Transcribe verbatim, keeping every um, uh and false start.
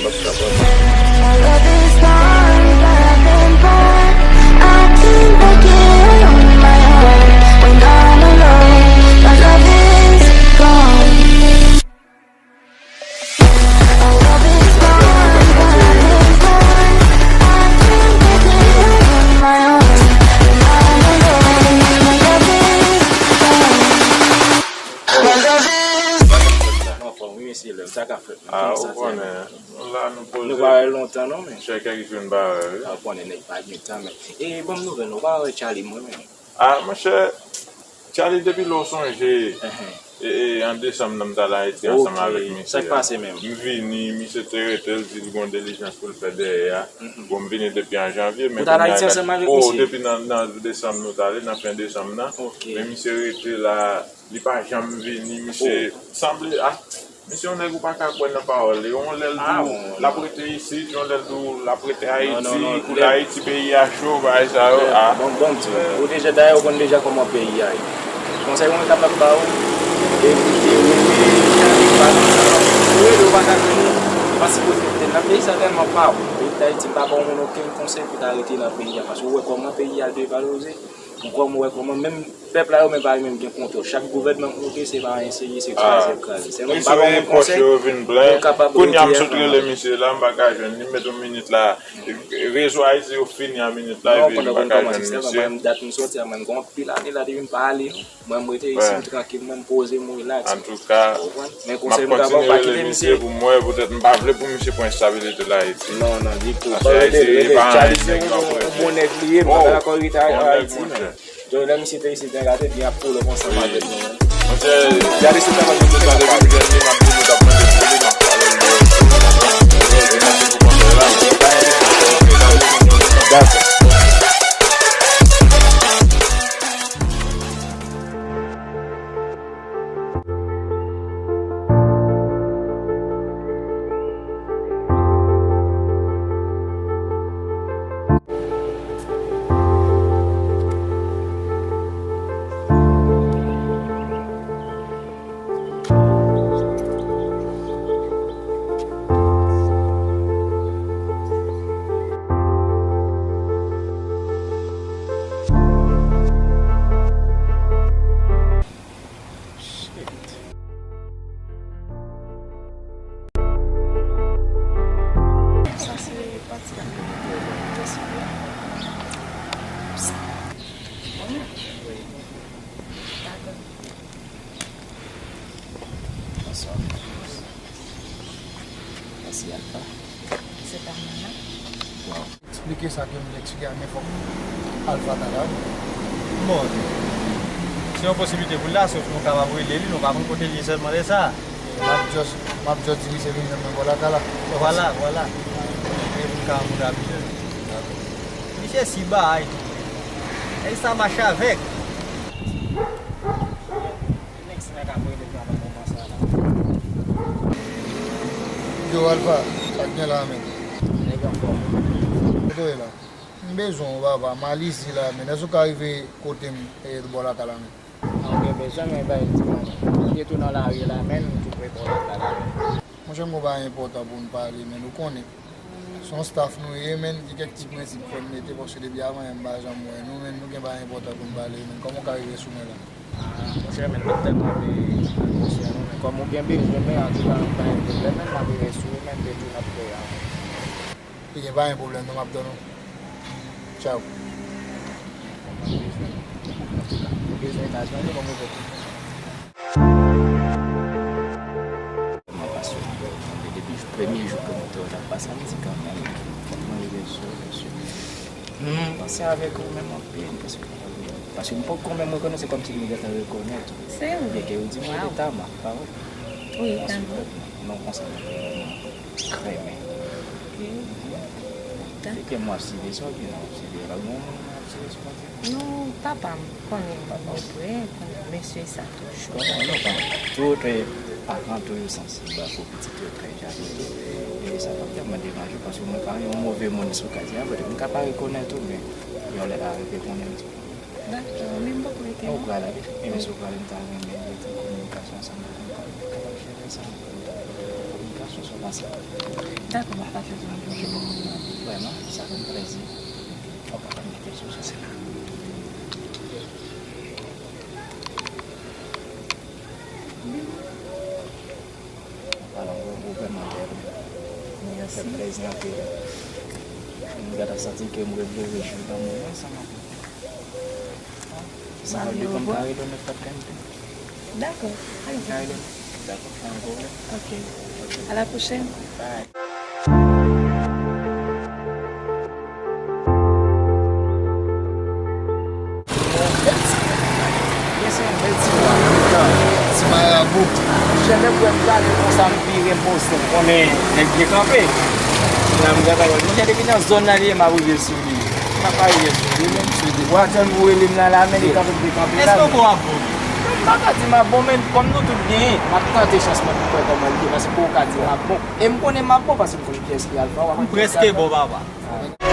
My love is gone, but I've been born. I can't make it on my own. When I'm alone, my love is gone. My love is gone, but I've been born. I can't make it on my own. When I'm alone, my love is gone. My love is Anfòm, wi, mesye, lè sa ka fèt, men. Ah, kòman ou sa, konnen, nou la, nou poze. Nou pa wè lontan, non, men. Chè kèk jou n pa wè, wi. Ah, ou konnen, nèg pa gen tan, men. E, ban m nouvèl, non, ou pa wè Charlie, mwen, men. Ah, monchè, Charlie, depi lè w sonje, e, e, an desanm nan, m t al Ayiti ansanm avèk misye. Sa k pase menm? M vini, misye te rete, l di l gon dilijans pou l fè dèyè a. Bon, m vini depi an janvye, men kounye a, oh, depi nan, nan desanm nou t ale, nan fen desanm nan. Men misye rete la, li pa janm vini, misye sanble, ah, misye yon nèg ou pa ka kwè nan pawòl li. Yon lè l di w l ap rete isit, yon lè l di w l ap rete Ayiti, koulye a Ayiti peyi a cho, bagay sa yo, ah. Bon, bon, di w, ou deja, dayè, ou konn deja kòman peyi a ye. Konsèy mwen kapab ba ou, evite rele Charlie, pa nan sa, ou rele, ou pa ka jwenn li. Paske kote l te nan peyi sa tèlman pa bon. Peyi Dayiti, m pa ba yon moun okenn konsèy pou ta rete nan peyi a, paske ou wè kòman peyi a devalorize. Ou kòm wè kòman menm pèp la yo menm pa yo menm gen kontwòl. Chak gouvènman k monte, se pa enseyi, se kraze, kraze. Se menm pa yon konsèy pou kapab rete ansanm. Kounye a m sot rele misye la, m pa ka jwenn li, m met yon minit la. Rezo Ayiti yo fini an minit la, epi m pa ka jwenn misye. Non, pandan w konn kòmanse, se vre, mwen menm dat m soti a, mwen menm gen anpil ane la depi m pa ale, non. Mwen m rete isit, m trankil, mwen m poze m, m rilaks. Antouka, m ap kontinye rele misye pou m wè, poutèt m pa vle pou misye pran estabilite l Ayiti. Non, non, ditou. Paske Ayiti pa anyen nèg yo ap rete. Bon nèg li ye, m pa dakò rete Ayiti, non. Donk, lè misye te isit, nèg la te byen ap polo ansanm avèk nou, men. Monchè, gade se travay misye fè depi m jèn, li, m ap di nou t ap mande pou li, m ap pale l de, e mèsi pou konsèy la. Dakò. Shit. Sa se pati k ap mete tè sou tè. Dakò. Bonswa. Mèsi, Alpha. Se pa mwen, non. Waw. Eksplike sa ke m vle eksplike a, men fòk Alpha ta la wi. Bon, se yon posiblite pou l la, sòf nou kapab rele li, nou pa konn kote l ye sèlman de sa. M ap just, m ap just di misye vin jwenn mwen bò lakay la. Vwala, vwala. Men pou l ka rankontre ak misye. Misye si bay. E sa mache avèk. Yo, Alpha, sa k gen la, men? Nèg anfòm. Kote w ye la? M bezwen w, papa. M al isit la, men. Èske w ka rive kote m, e, bò lakay la, men? An, ou gen bezwen, men bay di mwen. Ou gen tou nan lari la, men, ou tou pre bò lakay la, men. Monchè, m gon bagay enpòtan pou n pale, men. Ou konnen. Se yon staff nou ye, men. Gen kèk ti prensip fò n mete, paske depi avan yè m pa janm wè nou, men. Nou gen bagay enpòtan pou n pale, men. Kòman w ka rive sou mwen la? Ah, monchè, men, m ap tèlman vle al konsyan nou, men kòm ou gen bezwen mwen, antouka, nou pa gen pwoblèm, men m ap rive sou ou, men, depi n ap fè a. Ebyen, pa gen pwoblèm, non, m ap tann ou. Tchaw. Ou bezwen, antouka, ou bezwen Etazini, kòman ou fè pou Mwen pasyone de ou tande depi premye jou ke mwen te wè w t ap pase Ayiti kanmenm. Fòk mwen rive sou ou, mesye. Hmm, m panse avèk ou menm anpil, m panse w kapab rive. Paske m poko menm rekonèt, se kòmsi m gentan rekonèt ou. Se vre? Byenke yo di m rele Tama, pa vre? Wi, Tama. Non konsa m te vrèman renmen. Ok. Dakò. Depi m ap sive sa, ou di non, ap sive la, gon moun ap sive sou konte. Non, papa m konnen mwen prè, konnen mesye sa toujou. Konnen, non, konnen. Tout, eh, paran toujou sansib pou pitit yo, trè jalou tou. E sa pa vrèman deranje w, paske mwen pa yon move moun sou kay la, petèt m ka pa rekonèt ou, men yon lè arive konnen m di. Dakò, men m poko rekonèt ou. Ou prale, wi. E men si w prale, m ta renmen rete an kominikasyon ansanm avè w, pou n kapab jere sa, pou n ta kominikasyon sou Dakò, m ap pase sou yon jou. Vrèman, sa fè m plezi. Ou ka konn kite sou sa. Alò, ou, ou vrèman bèl. Mèsi. Fè plezi anpil. M gentan santi ke m revle rejwi lanmou mwen ansanm avè w. Sa vle di m ka rele w nenpòt kalite. Dakò. Alò. M ka rele w. Dakò, pa gen pwoblèm. Ok. Ok. À la prochaine. Bye. Bèl ti, men se yon bèl ti marabou. Ti marabou. Monchè, lè m wè m gade konsa, m vire m poste, m konnen nèg byen kanpe. Kounya m gade, monchè, depi nan zòn nan li ye, m ap rive sou li. M ap rive sou li, men. Ou atann pou rele m la, la, men li kanpe, li kanpe la. Èske w bon ap bon? M pa ka di m ap bon, men kòm nou tout genyen, m ap tante chans mwen pou m wè kòman li ye, paske ou ka di m ap bon. E m konnen m ap bon, paske m konn kiyès ki alfa, w ap konn kiyès ki alfa. M prèske bon, papa.